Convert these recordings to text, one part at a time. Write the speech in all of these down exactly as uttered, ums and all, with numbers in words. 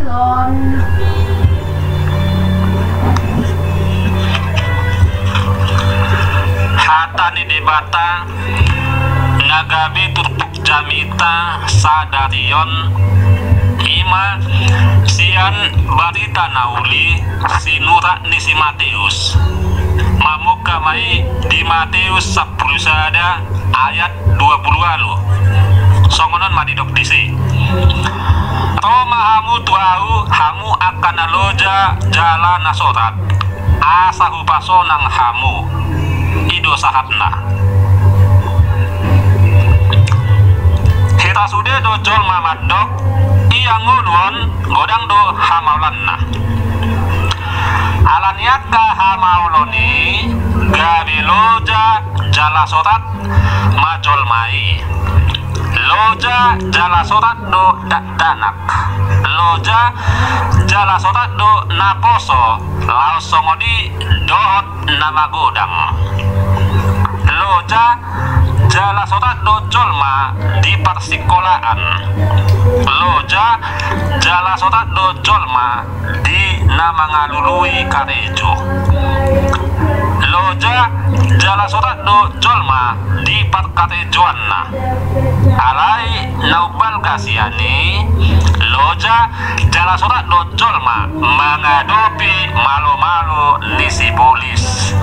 Hata ni Debata na gabe turpuk jamita sadari on, i ma sian Barita Na Uli sinurat ni si Mateus. Mamungka ma i di Mateus sampulu sada ayat dua pulu ualu. Songon on ma didok disi: Ro ma hamu tu ahu, hamu angka na loja jala na sorat, asa hupasonang hamu. I do sahatna. Hira sude do jolma mandok, ia ngolu on godang do hamaolanna. Ala ni angka hamaolon i, gabe loja jala sorat ma jolma i. Loja jala sorat do dakdanak. Loja jala sorat do naposo, laos songon i dohot na magodang. Loja jala sorat do jolma di parsikolaan. Loja jala sorat do jolma di na mangalului karejo. Loja jala sorat do jolma di parkarejoanna. Alai na umbalga sian i, loja jala sorat do jolma mangadopi malomalo ni sibolis.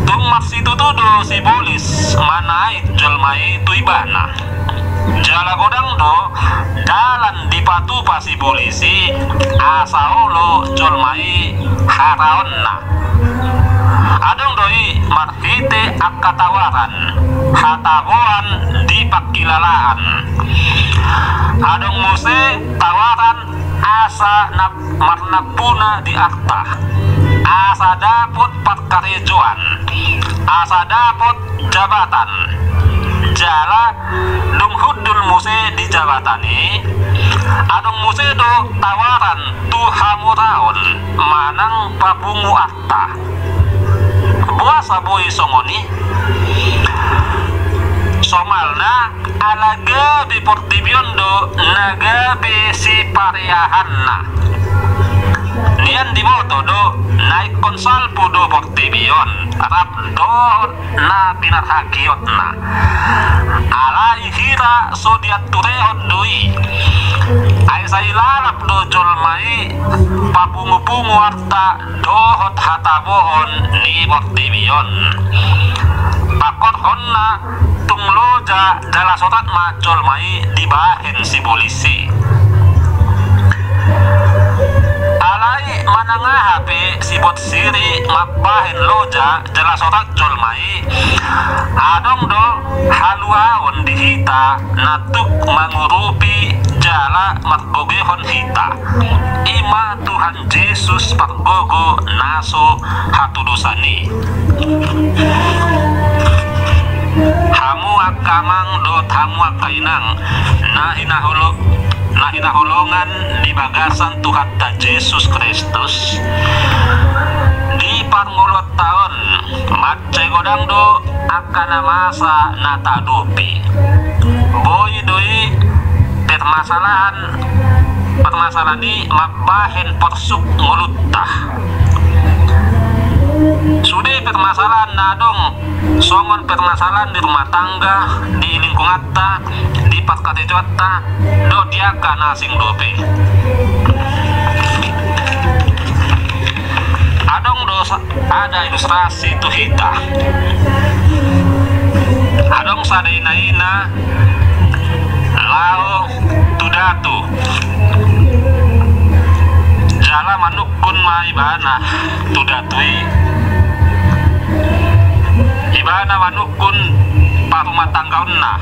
Tung marsitutu do sibolis manait jolma i tu ibana. Jala godang do dalan dipatupa sibolis i asa olo jolma i haraonna. Adong do i marhite angka tawaran, hataboan di pangkilalaan. Adong muse tawaran asa na marnampuna di arta, asa dapot parkarejoan, asa dapot jabatan. Jala dung hundul muse di jabatan i, adong muse do tawaran tu hamoraon manang papungu arta. Boasa boi songon i? Somalna ala gabe portibi on do na gabe sipareahanna. Nian diboto do na ingkon salpu do portibi on rap dohot na pinarhakiotna. Alai hira so dianturehon do i. Ai sai lalap do jolma i papungupungu arta dohot hataboan ni portibi on. Pangkorhonna tung loja jala sorat ma jolma i dibahen sibolis i. Alai manang aha pe sibotsiri mambahen loja jala sorat jolma i, adong do haluaon di hita na tuk mangurupi jala margogehon hita. I ma Tuhan Jesus pargogo na so hatudosan i. Hamu angka amang dohot hamu angka inang na hinaholo-, na hinaholongan di bagasan Tuhanta Jesus Kristus. Di parngoluanta on, mansai godang do angka na masa na taadopi. Boi do i permasalahan, permasalahan i mambahen porsuk ngolunta. Sude permasalahan na adong songon permasalahan di rumah tangga, di lingkunganta, di parkarejoanta, dohot di angka na asing dope. Adong do sa-, ada ilustrasi tu hita. Adong sada inaina laho tu datu. Jala manungkun ma ibana tu datu i. Ibana manungkun parumatanggaonna.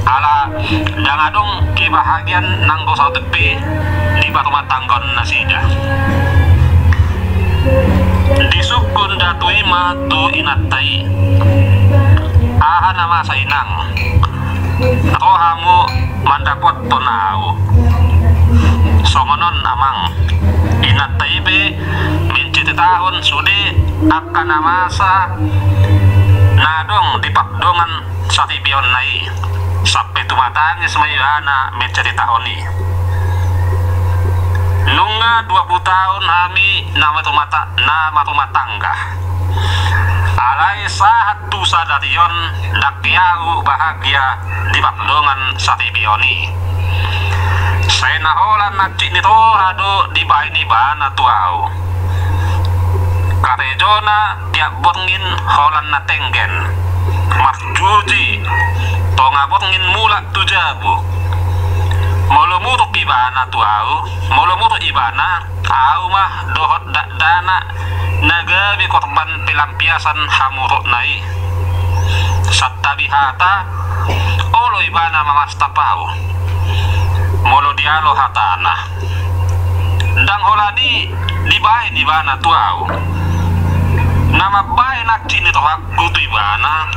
Ala ndang adong kebahagiaan nanggo saotik pe di parumatanggaon nasida. Disungkun datu i ma tu inanta i: Aha na masa, inang? Ro hamu mandapothon ahu? Songon on, amang. Inanta i pe menceritahon sude angka na masa na adong di pardongan saripeonna i, sampe tumatangis ma ibana menceritahon i. Nunga dua pulu taon hami na marumah ta-, na marumah tangga. Alai sahat tu sadari on, ndang hea ahu bahagia di pardongan saripeon i. Sai na holan hansit ni roha do dibahen ibana tu ahu. Karejona tiap borngin holan na tenggen, marjuji, tonga borngin mulak tu jabu. Molo muruk ibana tu ahu, molo muruk ibana, ahu ma dohot dakdanak na gabe korban pelampiasan hamurukna i. Santabi hata, olo ibana mamastap ahu molo dialo hatana. Ndang holan i dibahen ibana tu ahu. Na mambahen hansit ni rohangku tu ibana,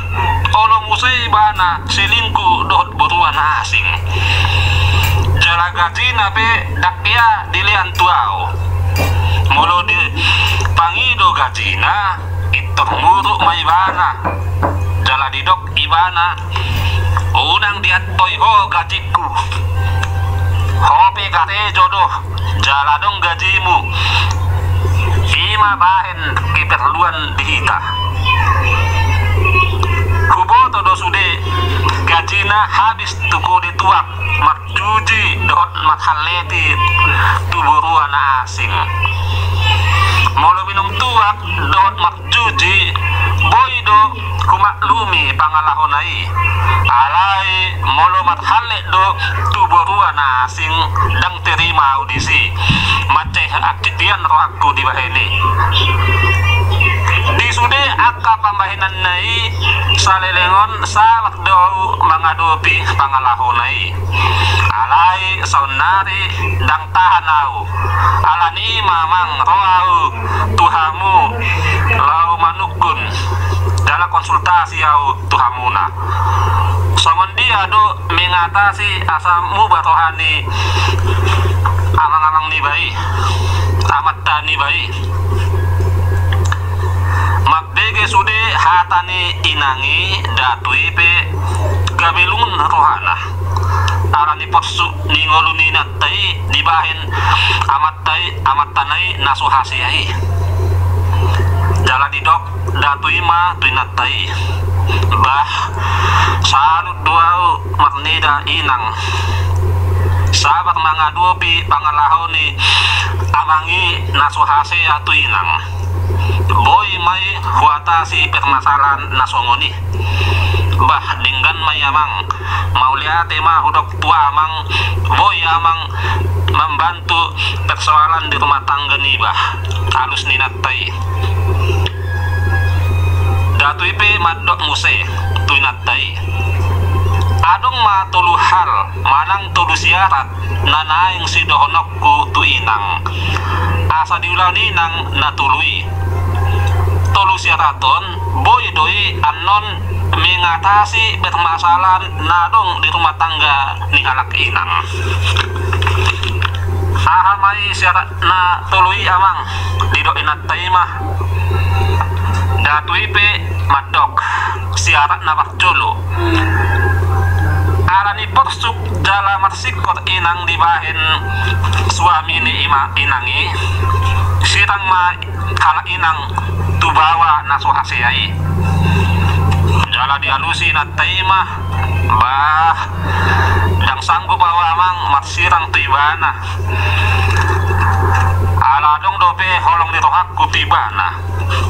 olo muse ibana selingkuh dohot borua na asing. Jala gajina pe ndang hea dilean tu ahu. Molo dipangido gajina, pintor muruk ma ibana. Jala didok ibana, unang diantoi ho gajingku. Ho pe karejo do, jala adong gajimu. I ma bahen keperluan di hita. Huboto do sude gajina habis tu kode tuak, marjuji dohot marhalleti tu borua na asing. Molo minum tuak dohot marjuji, boi do humaklumi pangalahona i. Alai molo marhallet do tu borua na asing, ndang terima ahu disi. Mansai hansit hian rohangku dibahen i. Di sude angka pambahenanna i, saleleng on sabar do ahu mangadopi pangalahona i. Alai saonnari ndang tahan ahu. Alani i ma amang ro ahu tu hamu laho manungkun jala konsultasi ahu tu hamuna. Songon dia do mengatasi asa muba roha ni amang-amang niba i, amanta niba i? Mambege sude hata ni inang i, datu i pe gabe lungun rohana. Alani porsuk ni ngolu ni inanta i dibahen amanta i, amantana i na so hasea i. Jala didok datu i ma tu inanta i, bah, salut do ahu marnida inang. Sabar mangadopi pangalaho ni amang i na so hasea tu inang. Boi ma i huatasi permasalahan na songon i. Bah, denggan ma i amang. Mauliate ma hudok tu amang, boi amang mambantu persoalan di rumah tangga niba. Alus ni inanta i. Datu i pe mandok muse tu inanta i, adong ma tolu hal manang tolu syarat na naeng sidohononku tu inang asa diulahon inang na tolu i. Tolu syarat on boi do i annon mengatasi permasalahan na adong di rumah tangga ni halak inang. Aha ma i syarat na tolu i amang? Didok inanta i ma. Datu i pe mandok syarat na parjolo. Alani porsuk jala marsingkor inang dibahen suami ni ima-, inang i, sirang ma halak inang tu baoa na so hasea i. Jala dialusi inanta i ma, bah, ndang sanggup ahu amang marsirang tu ibana. Ala adong dope holong ni rohangku tu ibana.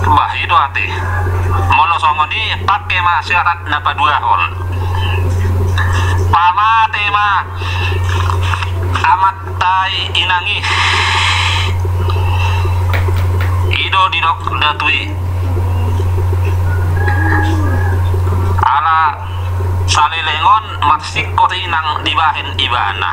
Bah, i do ate. Molo songon i, pake ma syarat na paduahon. Pamate ma amanta i inang i. I do didok datu i. Ala saleleng on marsingkor inang dibahen ibana.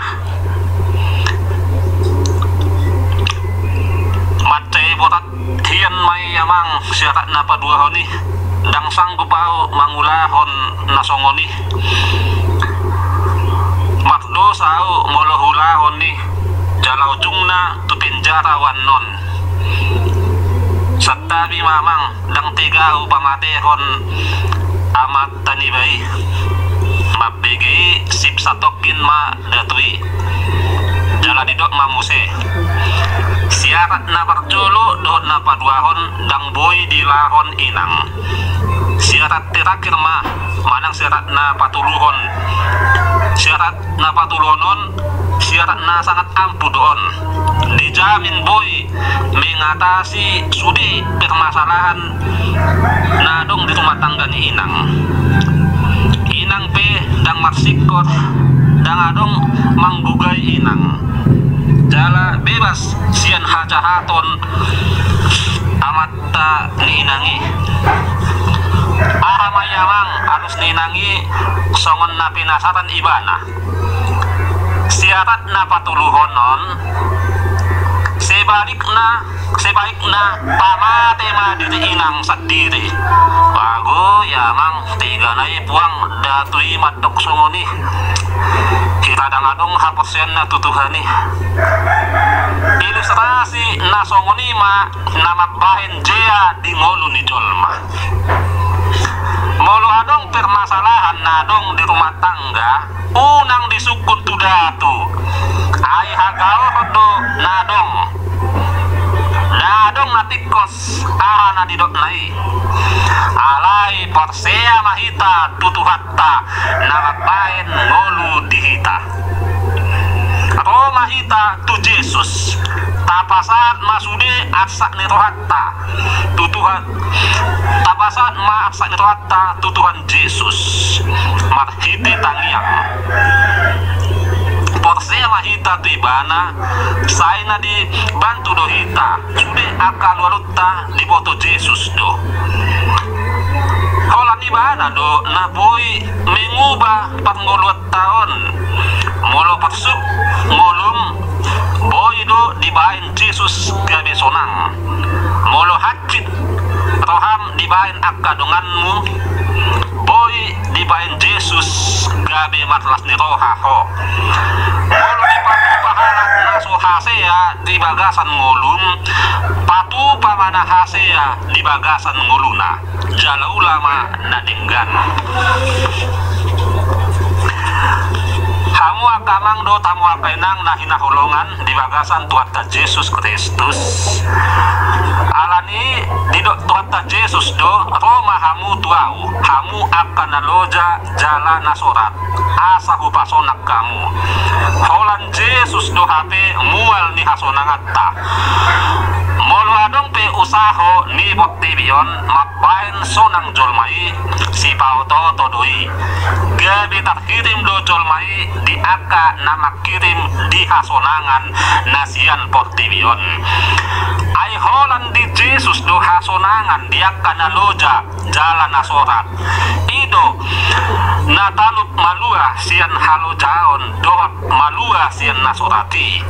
Mansai borat hian ma i amang syarat na paduahon i. Ndang sanggup ahu mangulahon na songon i. Mardosa ahu molo huulahon i, jala ujungna tu penjara ahu annon. Santabi ma amang, ndang tega ahu pamatehon amanta niba i. Mambege i sip satongkin ma datu i. Jala didok ma muse, Syarat na parjolo dohot na paduahon ndang boi dilehon inang. Syarat terakhir ma, manang syarat na patoluhon. Syarat na patoluhon on, syarat na sangat ampuh do on. Dijamin boi mengatasi sude permasalahan na adong di rumah tangga ni inang. Inang pe ndang marsingkop, ndang adong manggugai inang. Jala bebas sian hajahaton amanta ni inang i. Aha ma i amang alus ni inang i songon na penasaran ibana. Syarat na patoluhon on, sebalikna, sebaikna pamate ma diri inang sandiri. Ago i amang, tigana i puang datu i mandok songon i. Hita ndang adong haporseaonna tu Tuhan i. Ilustrasi na songon i ma na mambahen jea di ngolu ni jolma. Molo adong permasalahan na adong di rumah tangga, unang disungkun tu datu. Ai hagaoron do na adong. Ndang adong na tingkos aha na nidokna i. Alai porsea ma hita tu Tuhanta na mambahen ngolu di hita. Ro ma hita tu Jesus. Tapasahat ma sude arsak ni rohanta tu Tuhan. Tapasahat ma arsak ni rohanta tu Tuhan Jesus marhite tangiang. Porsea ma hita tu ibana, sai na dibantu do hita. Sude angka alualunta diboto Jesus do. Holan ibana do na boi mengubah parngoluanta on. Molo porsuk ngolum, boi do dibahen Jesus gabe sonang. Molo hansit roham dibahen angka donganmu, boi dibahen Jesus gabe marlas ni roha ho. Molo dipatupa halak na so hasea di bagasan ngolum, patupa ma na hasea di bagasan ngoluna. Jala ula ma na denggan. Hamu angka amang dohot hamu angka inang na hinaholongan di bagasan Tuhanta Jesus Kristus. Alani didok Tuhanta Jesus do, ro ma hamu tu ahu, hamu angka na loja jala na sorat, asa hupasonang hamu. Holan Jesus do hape mual ni hasonanganta. Molo adong pe usaho ni portibi on mambahen sonang jolma i, sipaotooto do i. Gabe tarhirim do jolma i di angka na manghirim di hasonangan na sian portibi on. Ai holan di Jesus do hasonangan di angka na loja jala na sorat. I do na talup malua sian halojaon dohot malua sian na sorat i.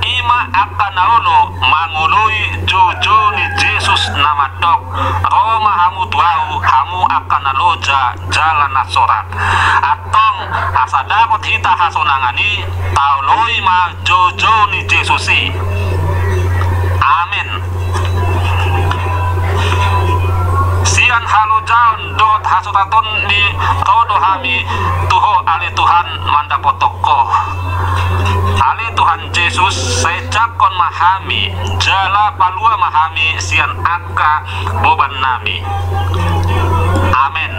I ma angka na olo mangoloi joujou ni Jesus na mandok, ro ma hamu tu ahu, hamu angka na loja jala na sorat. Antong asa dapot hita hasonangan i, taoloi ma joujou ni Jesus i. Amen. Sian halojaon dohot hasoraton ni ro do hami tu ho ale Tuhan mandapothon ho. Ale Tuhan Jesus, sai jangkon ma hami, jala palua ma hami sian angka boban nami. Amen.